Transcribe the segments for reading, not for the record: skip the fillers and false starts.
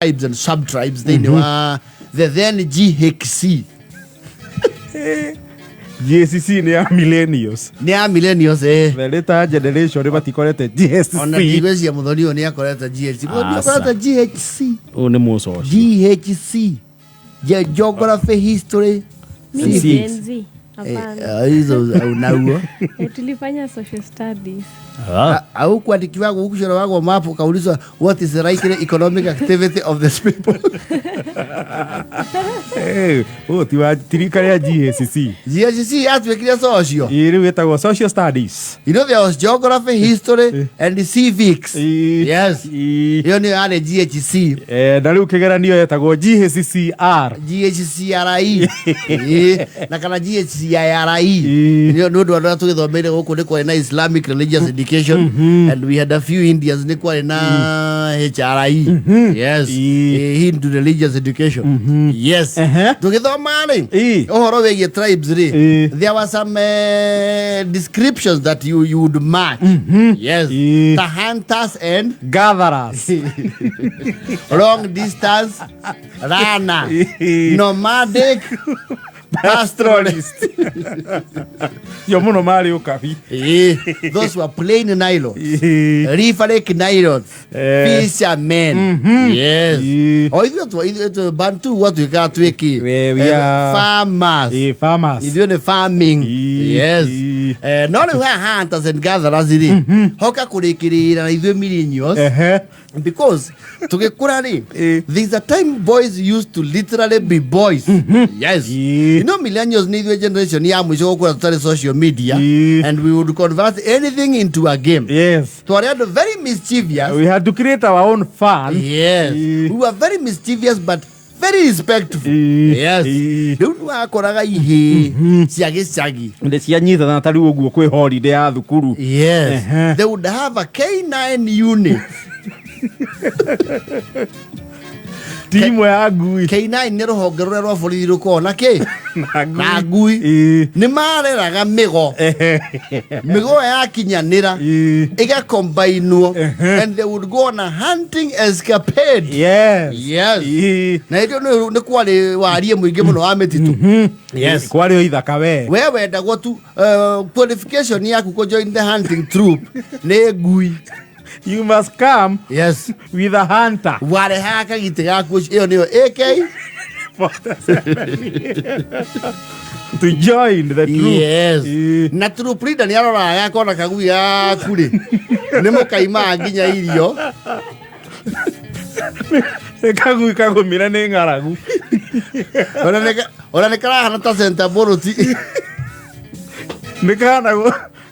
Tribes and sub-tribes thĩinĩ wa the then GHC. GCC nĩ ya millennials. Nĩ ya millennials, eh. The later generation nĩ matikorete GSC. Ona ndigwĩciria mũthoni ũyũ nĩ akorete GHC. Mũthoni Aca. akorete GHC. Ũyũ nĩ mũcoci. GHC. Geography, history. Mimi ni Six. Gen Z. Hapana. Eh, hizo unauo. Eh, tulifanya social studies. Au kuandikiwa gukucora wagwo map ukaulizwa, "What is the likely economic activity of this people?" Eh, ũyũ ti wa tirika rĩa GACC. GHC yatuĩkire social. Ĩ, rĩu ĩtagwo social studies. You know there was geography, history and civics. Ĩ, Yes. ĩ. Ĩyo nĩyo yarĩ GHC. Eh, na rĩu kĩgeranio yetagwo GHCCR. GHCRE. Ĩ, na kana GHCIRE. Ĩ. Nĩ ũndũ andũ arĩa tũgĩthomeire gũkũ nĩ kwarĩ na Islamic religious education and we had a few Indians, nĩ kwarĩ na HRE. Yes. Ĩ. Ĩ, Hindu religious education. Yes. Ehe. Tũgĩthoma rĩ, Ĩ. ũhoro wĩgiĩ tribes rĩ, Ĩ. there were some descriptions that you would match. Yes. Ĩ. The hunters and gatherers, long distance runner, nomadic pastoralist. Cio mũno marĩ ũkabi. Eh, those were plain nylon, Ĩ. River Lake nylons, Eh. fishermen. Yes. Ĩ. O ithuĩ Bantu gwatuĩkaga twĩki We are- farmers. Ĩ, farmers. Ithuĩ nĩ farming. Ĩ, Yes. ĩ. Eh, no rĩu haha hunters and gatherers rĩ, hoka kũrĩkĩrĩra na ithuĩ millennials, Ehe. because tũgĩkũra rĩ, Ĩ. there's a time boys used to literally be boys. Yes. Ĩ. You know millennials nĩ ithuĩ generation ya mũico gũkũra tũtarĩ social media, Ĩ. and we would convert anything into a game. Yes. Twarĩ andũ very mischievous. We had to create our own fun. Yes. Ĩ. We were very mischievous but very respectful. Ĩ. Yes. Ĩ. Rĩu nĩwakoraga ihĩĩ cia gĩcagi, Ndĩ cianyitana ta rĩu ũguo kwĩ holiday ya thukuru. Yes. Ehe. They would have a K9 unit. Timu ya ngui. K9 nĩ rũhonge rũrĩa rwa borithi rũkoragwo na kĩ? Na ngui. Na ngui. Ĩ. Nĩ mareraga mĩgo. Mĩgo ĩyo yakinyanĩra, Ĩ. ĩgakombainwo and they would go on a hunting escapade. Yes. Yes. Ĩ. Na hĩndĩ ĩyo nĩ kwarĩ wariĩ mũingĩ mũno wa mĩtitũ. Yes. Kwarĩ o ithaka we. We wendagwo tu, qualification yaku kũ join the hunting troop nĩ ngui. You must come Yes. with a hunter. Warehaga kagitĩ gaku, ĩyo nĩyo AK to join the troop. Yes. Ĩ. Na troop leader nĩ aroraga akona kagui gaku rĩ, nĩ mũkaimaga nginya irio. Nĩ kagui kagũmire nĩ ng'aragu. Ona nĩ karahana ta center bũrũti. Nĩ kahana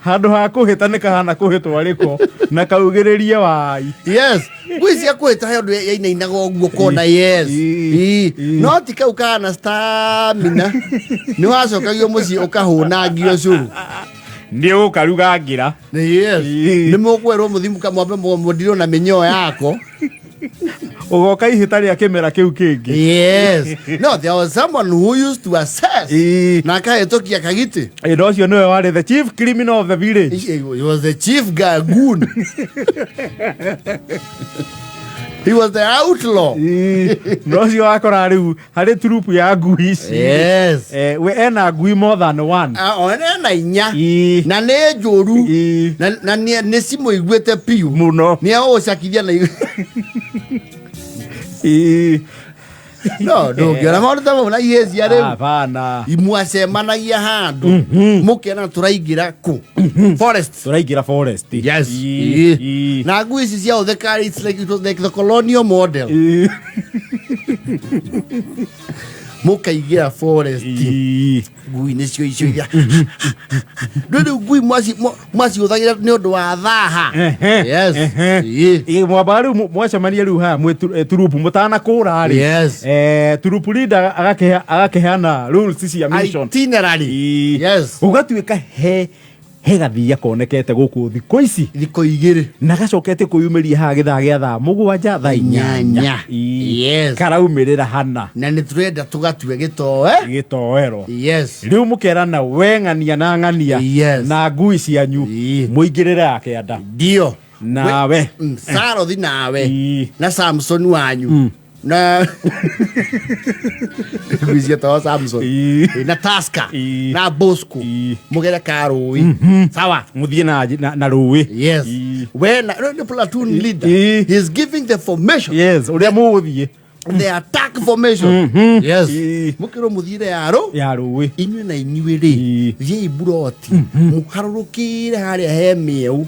handũ ha kũhĩta, nĩ kahana kũhĩtwo rĩko na kaugĩrĩrie wai. Yes, ngui cia kũhĩta he ũndũ yainainaga ũguo kona. Yes. Ĩ. Ĩ. Ĩ. No ti kau kahana stamina, nĩ wacokagio mũciĩ ũkahũnangio cũrũ. Nĩ ũgũkaruga ngĩra. Yes. Ĩ. Nĩ mũkwerwo mũthiĩ mwambe mũndirwo na mĩnyoo yako. Ũgoka ihĩta rĩa kĩmera kĩu kĩngĩ. Yes, no, there was someone who used to assess Ĩ. na akahĩtũkia kagitĩ. Ĩ, na ũcio nĩwe warĩ the chief criminal of the village. He was the chief guy, goon. He was the outlaw. Ĩ, na ũcio wakora rĩu harĩ turupu ya ngui ici. Yes. Eh, we ena ngui more than one. Ah, ona na inya. Ĩ. Na nĩ njũru. Ĩ. Na nĩ cimũiguĩte piũ. Mũno. Nĩ agũgũcakithia na Ĩ. No ndũngĩona maũndũ ta mau na ihĩ cia rĩu. Hapana. Mwacemanagia handũ mũkena tũraingĩra kũ forest. Tũraingĩra forest. Yes. Ĩ. Ĩ. Ĩ. Na ngui ici cia ũtheka, it's like it was like the colonial model. Ĩ. Mũkaingĩra forest. Ĩ. Ngui nĩcio icio iria rĩu ngui mwaciũthagĩra nĩ ũndũ wa thaha. Ehe, Yes. ehe. Ĩ. Ĩ, mwamba rĩu mwacemania rĩu haha mwĩ turupu mũtanakũra rĩ. Yes. Eh, turupu leader agakĩheana rules cia mission. Itinerary. Ĩ. Yes. Ũgatuĩka he gathiia konekete gũkũ thikũ ici Thikũ 2 na gacokete kwĩyumĩria haha gĩthaa gĩa thaa 7, thaa 8. 8. Ĩ. Yes. Karaumĩrĩra hana. Na nĩ tũrenda tũgatue gĩtoe. Gĩtoero. Yes. Rĩu mũkerana we ng'ania na ng'ania Yes. na ngui cianyu Ĩ. mũingĩrĩre ya kĩanda Ndio. Nawe. Sarothi nawe Ĩ. na Samson wanyu. Na ngui cietagwo Samson. Na Tusker. Na Bosco. Mugere karũĩ. Sawa. Mũthiĩ na rũĩ. Yes. We na the platoon leader. He's giving the formation. Yes, ũrĩa mũgũthiĩ. The attack formation. Yes. Mũkĩrwo mũthiĩre yaro. Ya rũĩ. Inyuĩ na inyuĩ rĩ, thiĩi mburoti mũharũrũkĩre harĩa he mĩeũ,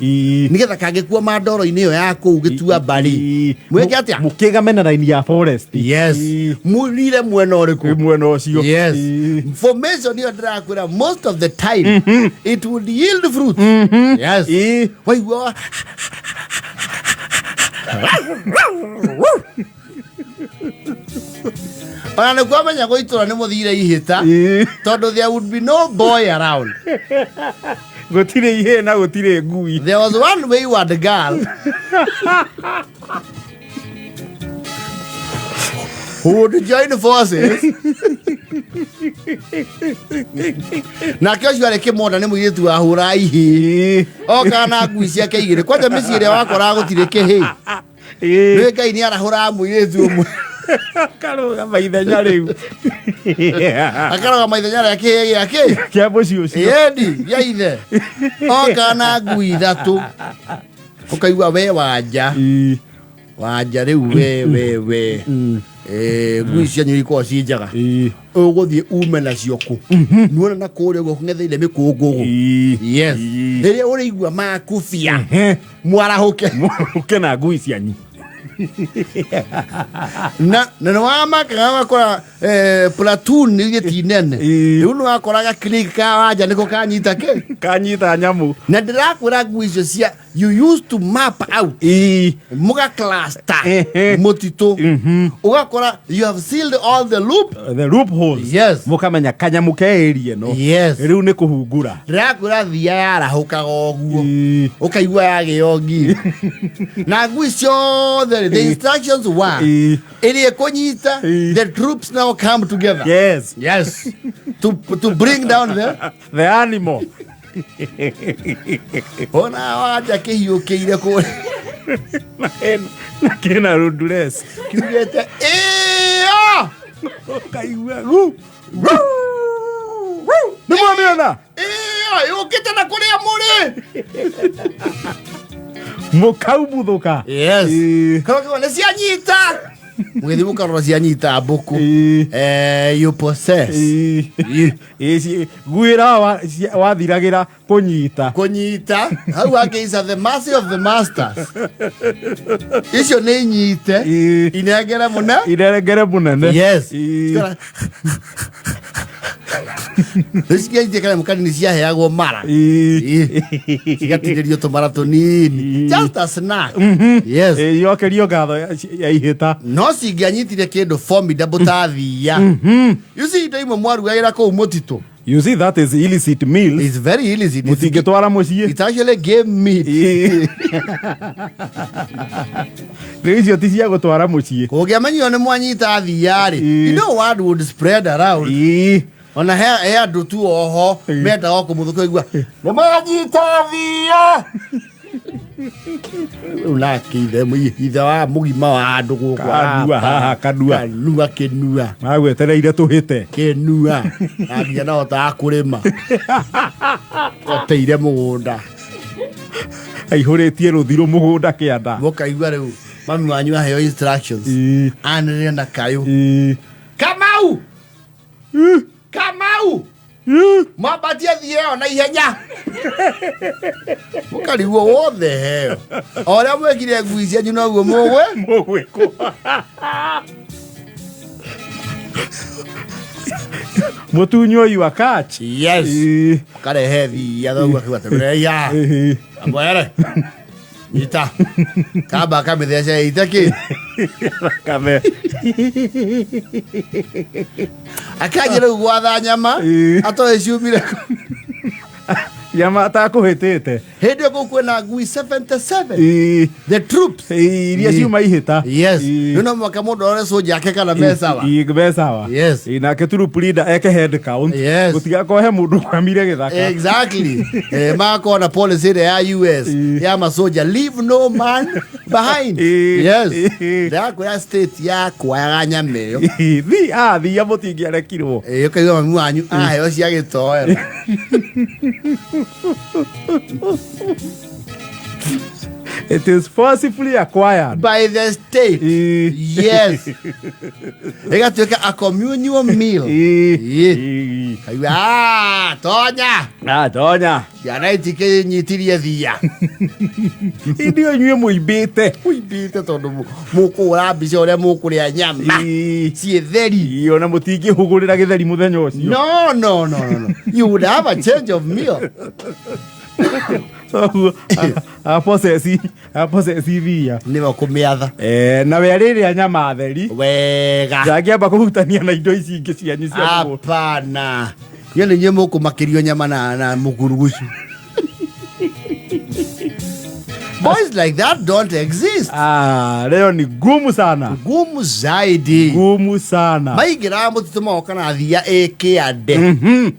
nĩgetha kangĩkua ndoro-inĩ ĩyo ya kũu gĩtuamba rĩ, mwĩke atĩa? Mũkĩgame na raini ya forest. Yes. Mũrire mwena ũrĩkũ? Mwena ũcio. Yes. Formation ĩyo ndĩrakwĩra, most of the time it would yield fruit. Yes. Waigua ona nĩ kwamenya gũitũra nĩ mũthire ihĩta, tondũ there would be no boy around. Gũtirĩ ihĩĩ na gũtirĩ ngui. There was one wayward girl who would join forces. Nake ũcio arĩ kĩmonda, nĩ mũirĩtu wahũra ihĩĩ, okaga na ngui ciake igĩrĩ. Kwanja mĩciĩ ĩrĩa wakoraga gũtirĩ kĩhĩĩ, nĩ Ngai nĩ arahũraga mũirĩtu ũmwe. Karũgama ithenya rĩu. Akarũgama ithenya rĩa kĩhĩĩ gĩake. Kĩa mũciĩ ũcio. Ĩni gĩa ithe, okaga na ngui ithatũ, ũkaigua we wanja. Wanja rĩu we ngui cianyu ikoragwo ciĩ njega. Ũgũthiĩ ume nacio kũ? Nuona na kũrĩa ũguo kũng'etheire mĩkũngũgũ. Yes. Rĩrĩa ũrĩigua makubia, mwarahũke. Mũke na ngui cianyu. Na nĩ wamakaga wakora platoon iria ti nene. Rĩu nĩ wakoraga clique ka wanja nĩko kanyita kĩ. Kanyita nyamũ. Na ndĩrakwĩra ngui icio cia, you used to map out, mũga cluster mũtitũ, ũgakora you have sealed all the loop The loopholes. Yes. Mũkamenya kanyamũ ke area ĩno. Yes. Rĩu nĩ kũhungura. Ndĩrakwĩra thia yarahũkaga ũguo, ũkaigua yagĩo ngi na ngui ciothe rĩ, the instructions were ĩrĩa ĩkũnyita, the troops now come together. Yes, to bring down the The animal. Ona wanja kĩhiũkĩire kũrĩa. Na kĩna rundures. Kiugĩte ĩyo. Ũkaigua gu nĩ mwamĩona. Ĩyo yũkĩte na kũrĩa mũrĩ. Mũkaumbuthũka. Yes. Karokĩwa nĩ cianyita, mũgĩthiĩ mũkarora cianyita mbũkũ. You possess. Guĩra wathiragĩra kũnyita. Kũnyita hau hakĩica the mercy of the masters, icio nĩ nyite. Inengere mũne. Inengere mũnene. Yes. Nĩcikianjitie kanyamũ kanini ciaheagwo mara. Cigatinĩrio tũmara tũnini, just a snack. Yes. Yokerio ngatho ya ihĩta. No cingĩanyitire kĩndũ formidable ta thia, you see, indo imwe mwarugagĩra kũu mũtitũ. You see, that is illicit meals. It's very illicit. Mũtingĩtwara mũciĩ. It's actually game meat. Rĩu icio ti cia gũtwara mũciĩ. Kũngĩamenyio nĩ mwanyita thia rĩ, you know what would spread around. Ona he andũ tu oho mendaga o kũmũthũka, igua nĩ manyita thia. Rĩu nake ithe wa mũgima wa andũ gũkũ. Kanua haha, kanua. Kanua kĩnua. Magwetereire tũhĩte. Kĩnua na nginya nahotaga kũrĩma, oteire mũgũnda. Aihũrĩtie rũthirũ mũgũnda kĩanda. Mũkaigua rĩu mami wanyu aheo instructions, anĩrĩre na kayũ, "Kamau, Kamau, mwambatie thiĩ ĩyo na ihenya." Mũkarigwo wothe heo o ũrĩa mwekire ngui cianyu noguo mũgwe. Mũgwĩkwo mũtunywo you are catch. Yes. Karehe thia thoguo akiuga temereia amwere nyita kamba kamĩthece ite kĩ. Thakame. Akanjĩ rĩu gwatha nyama. Atoĩ ciumire kũ. Nyama atakũhĩtĩte. Hĩndĩ ĩyo kũu kwĩna ngui 77. Ĩĩ. The troops. Ĩĩ, iria ciuma ihĩta. Yes. Ĩĩ. Rĩu no mũhaka mũndũ arore soja yake kana me sawa. Ĩĩ, me sawa. Yes. Ĩĩ, nake troop leader eke head count. Yes. Gũtigakorwo he mũndũ ũkwamire gĩthaka. Exactly. Magakorwo na policy ĩrĩa ya US ya masoja, leave no man behind. Ĩĩ. Yes. Ĩĩ. Ndakwĩra state yakwayaga nyama ĩyo. Ĩĩ, thi athia mũtingĩarekirwo. Ĩĩ, ũkaigua mami wanyu aheo cia gĩtoero. It is forcibly acquired. By the state. Ĩĩ. Yes. Ĩgatuĩka a communal meal. Ĩĩ. Ĩĩ. Ĩĩ. Kaigua, "Ah, tonya." Ah, tonya. Ciana itikĩnyitirie thia. Indi inyuĩ mũimbĩte. Mũimbĩte tondũ mũkũhũra mbica ũrĩa mũkũrĩa nyama. Ĩĩ. Ciĩ theri. Ĩĩ, ona mũtingĩhũgũrĩra gĩtheri mũthenya ũcio. No, no, no, no, no. You would have a change of meal. Toguo apoceci apoceci thia. Nĩwe kũmĩatha. Eh, na we arĩrĩa nyama theri. Wega. Ndangĩamba kũhutania na indo ici ingĩ cianyu cia mũgũnda. Hapana. Inyuĩ nĩ inyuĩ mũkũmakĩrio nyama na mũkurugucu. Boys like that don't exist. Ah, leo ni gumu sana. Gumu zaidi. Gumu sana. Maingĩraga mũtitũ magoka na thia ĩkĩande.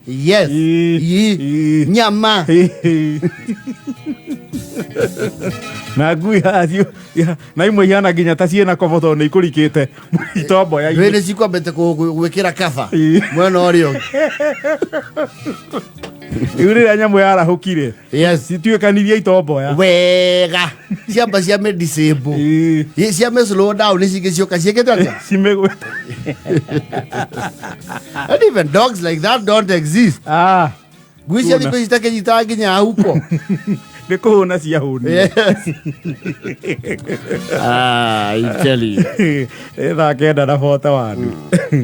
Yes. Ĩĩ. Ĩĩ. Ĩĩ. Nyama. Na ngui haha na imwe ihana nginya ta ciĩna kobo tondũ nĩ ikũrikĩte itomboya-inĩ. Ndũĩ nĩ cikwambĩte gwĩkĩra kaba Ĩĩ. mwena ũrĩa ũngĩ. Rĩu rĩrĩa nyamũ yarahũkire Yes. cituĩkanirie itomboya. Wega. Ciamba cia mĩ disable. Ĩĩ. Ĩ, cia mĩ slow down nĩ cingĩ cioka ciĩkĩte atĩa? Cimĩgwĩte. And even dogs like that don't exist. Ah, Ngui cia thikũ ici itakĩnyitaga nginya huko. Nĩ kũhũna ciahũnire. Yes. Ah, I tell you. Ĩ thaa 9 na 41.